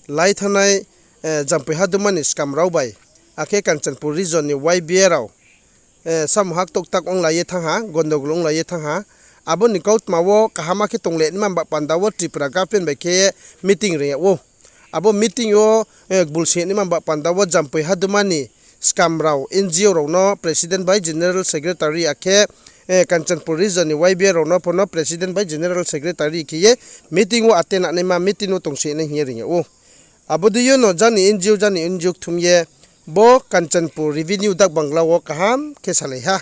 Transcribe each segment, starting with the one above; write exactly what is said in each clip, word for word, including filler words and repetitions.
Lai thanngnai, eh, Jampui Haduma ni skam rao bai, akhe Kanchanpur region ni Y B A rao, eh, samung ha ktoktak onglai ye thanng ha, gondogol onglai ye thanng ha. Abo ni kautma wo kaham khe tong le naima ba panda wo Tripura government bai khe meeting ri yag ou. Abo meeting wo, eh, gbulsi naima ba panda wo Jampui Haduma ni skam rao, N G O rao no president bai general secretary akhe, eh, Kanchanpur region ni Y B A rao no pho no president bai general secretary khe ye meeting wo attend naima meeting wo tongsi nai hing ye ri yag ou. Abo dei yo no jang ni N G O, jang ni N G O kthum ye bo Kanchanpur revenue dak bangla wo kaham khe salai ha.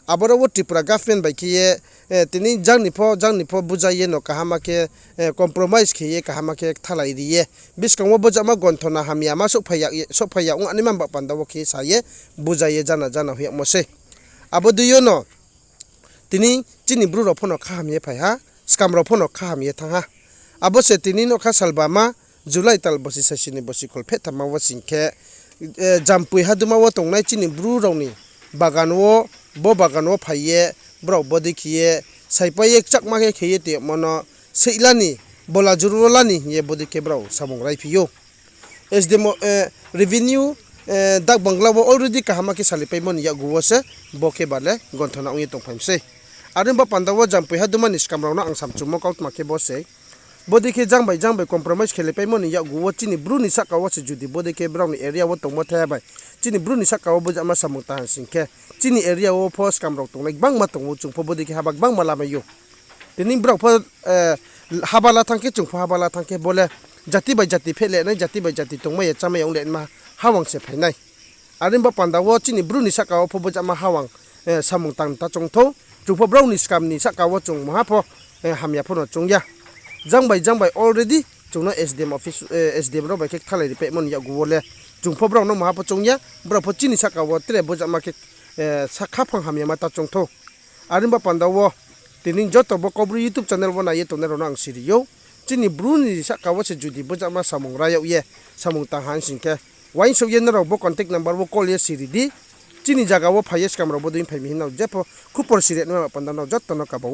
Aboro wo Tripura government bai khe ye, eh, tini jang ni pho, jang ni pho buja ye no kaham khe, eh, compromise khe ye kaham khe kthalai ri ye. Buskang wo bojama gonthona hamyama souhphai ya, souhphai ya ong naima ba panda wo khe sa ye buja ye jana jana hoih yagmo sei. Abo dei yo no tini chini Bru rao pho no khaham ye phai ha, skam rao pho no khaham ye thanng ha. Abo se tini nougkha salbama July tal bosi saisi ni bosi kholpheh thamma wo sing khe, eh, Jampui Haduma wo tongnai chini Bru rao ni bagan wo, bo bagan wo phai ye, brao bodei khe ye, saipai ye kchakma khe khe ye tongmo no, seihla ni, bola juru wo la ni hing ye bodei khe brao samung raiphi ou. S D M, eh, revenue, eh, dak bangla wo already kaham khe salaipaimo ni yakgu wo se, bo khe ba le gonthona ong ye tongphai mi sei. Are ba panda wo Jampui Haduma ni skam rao no ang samchumo kautma khe bo sei. Bodei khe jang bai jang bai compromise khe laipaimo ni yakgu wo chini Bru ni sahka wo se judi bodei khe brao ni area wo tongmo thaiha bai, chini Bru ni sahka wo bojama samung tang ha sing khe, chini area wo pho skam rao tongnai gbangma tong ou, chung pho bodei khe haba gbangma lamai ou. Tini brao pho, eh, haba la thanng khe, chung pho haba la thanng khe, bo le jati bai jati phehlai nai, jati bai jati tongmai ya chámai ya ong le naima hawang se phai nai. Are ba panda wo chini Bru ni sahka wo pho bojama hawang, eh, samung tang ta choung thou, chung pho brao ni skam ni sahka wo chung maha pho, eh, hamya pho no choung ya. Jang bai jang bai already chung no S D M office, eh, S D M rao bai khe kthalai ripaimo ni yakgu wo le chung pho brao no maha pho choung ya, brao pho chini sahka wo tre bojama khe, eh, sa-, khaphang hamyama ta choung thou. Are ba panda wo tini joto bo Kaubru YouTube channel wo nai ye tongnai rao no ang siri ou. Chini Bru ni sahka wo se judi bojama samung ra yag ye, samung tang ha sing khe, uaingsouh ye nrao bo contact number wo call ye siri di. Chini zaga wo phai ye skam rao bodei phai mi hing nrao jepho khupor siri naima ba panda nrao joto no kaba ou.